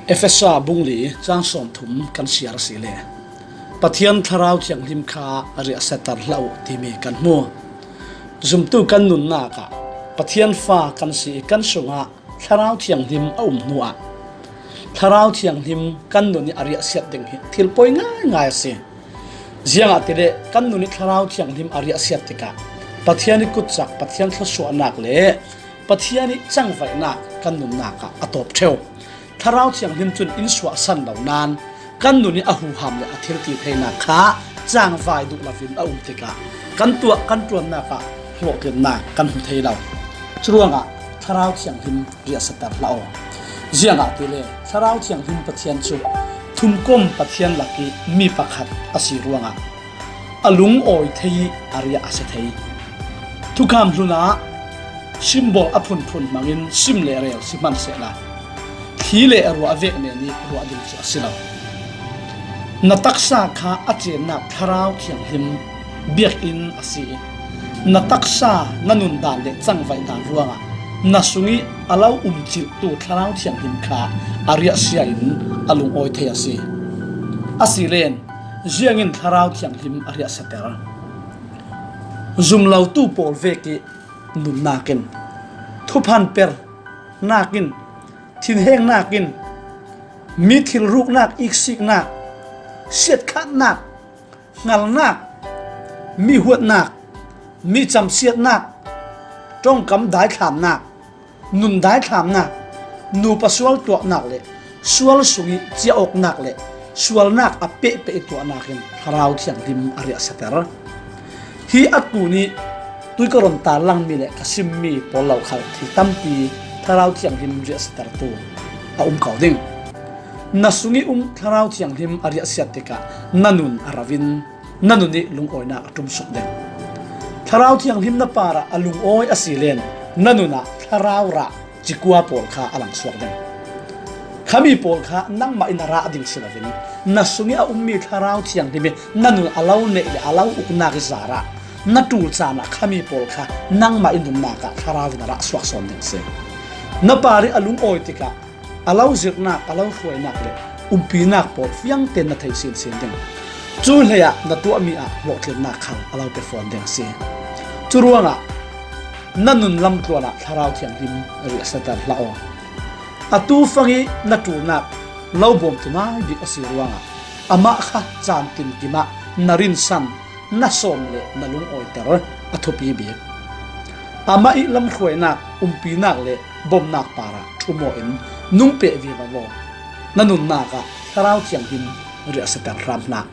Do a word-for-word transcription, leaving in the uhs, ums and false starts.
Efesa bung li chang sawmthum kan siar a si le, Pathian Thlarau Thianghlim kha riahsiater hlah uh timi kan hmu. Zumtu kan nunnak ah Pathian fa kan si i kan sungah Thlarau Thianghlim a um hnuah Thlarau Thianghlim kan nun i a riahsiat ding hi thil poi ngaingai a si. Ziangahtile kan nun i Thlarau Thianghlim a riahsiat tikah Pathian i kutcak, Pathian thluasuahnak le Pathian i cangvaihnak kan nunnak ah a tawp ṭheu. Thlarau Thianghlim cun in suahsan lo nain kan nun i a huham le a thiltitheinak kha cangvai duh loin a um tikah kan tuah kan ṭuannak ah hlawhtlinnak kan hmu thei lo. Curuangah Thlarau Thianghlim riahsiater hlah aw. Ziangahtile Thlarau Thianghlim Pathian cu thumkom Pathian lak i mi pakhat a si ruangah a lungawi thei i a riah a sia thei. Thukham hlun ah symbol a phunphun hmangin sim le rel si hmansehla, thli le ruah vek men i ruah ding cu a si lo. Na taksa kha a cennak Thlarau Thianghlim biakinn a si i, na taksa na nundan le cangvaihdan ruangah na sung i a lo umcilhtu Thlarau Thianghlim kha a riahsia in a lungawi thei a si. A si len, ziangin Thlarau Thianghlim a riahsiater? Zumlotu pawl vek i nunnak in, thuphan pernak in, thinhengnak in, mi thilruknak, iksiknak, siatkhatnak, hngalnak, mi huatnak, mi camsiatnak, ṭongkam daithlamnak, nun daithlamnak, nupa sual tuahnak le sual sung i ciahawknak le sualnak a pehpeh i tuahnak in Thlarau Thianghlim a riahsiater. Hi a tlun i tuikaron tarlangmi le ka simmi pawl lo khal thil tampi Thlarau Thianghlim riahsiatertu a um ko ding. Na sung i um Thlarau Thianghlim a riahsiat tikah na nun a ro in na nun i lungawinak a ṭumsuk ding. Thlarau Thianghlim na parah a lungawi a si len, na nun ah thlarau rah cikua pawl kha a langsuak ding. Khami pawl kha nangmah in a rah ding si loin, na sung i a ummi Thlarau Thianghlim i na nun a lo neih le a lo uknak i zarah na ṭul caan ah khami pawl kha nangmah i nunnak ah thlarau in a rah suak sawn ding a si. Na par i a lungawi tikah a lo zirhnak, a lo hruainak le umpinak pawl fiang tein na thei sinsin ding. Cu hleiah na tuahmi ah hlawhtlinnak khal a lo pe fawn ding a si. Curuangah na nun lamtluan ah Thlarau Thianghlim riahsiater hlah aw. Atu fang i na ṭulnak lo bawmtu nai bik a si ruangah amah kha caan tinkim ah na rinsan, na sawm le na lungawiter a thupi bik. Amah i lamhruainak, umpinak le bawmnak parah ṭhum aw in nung peh vivo aw. Na nunnak ah Thlarau Thianghlim riahsiater hram hlah.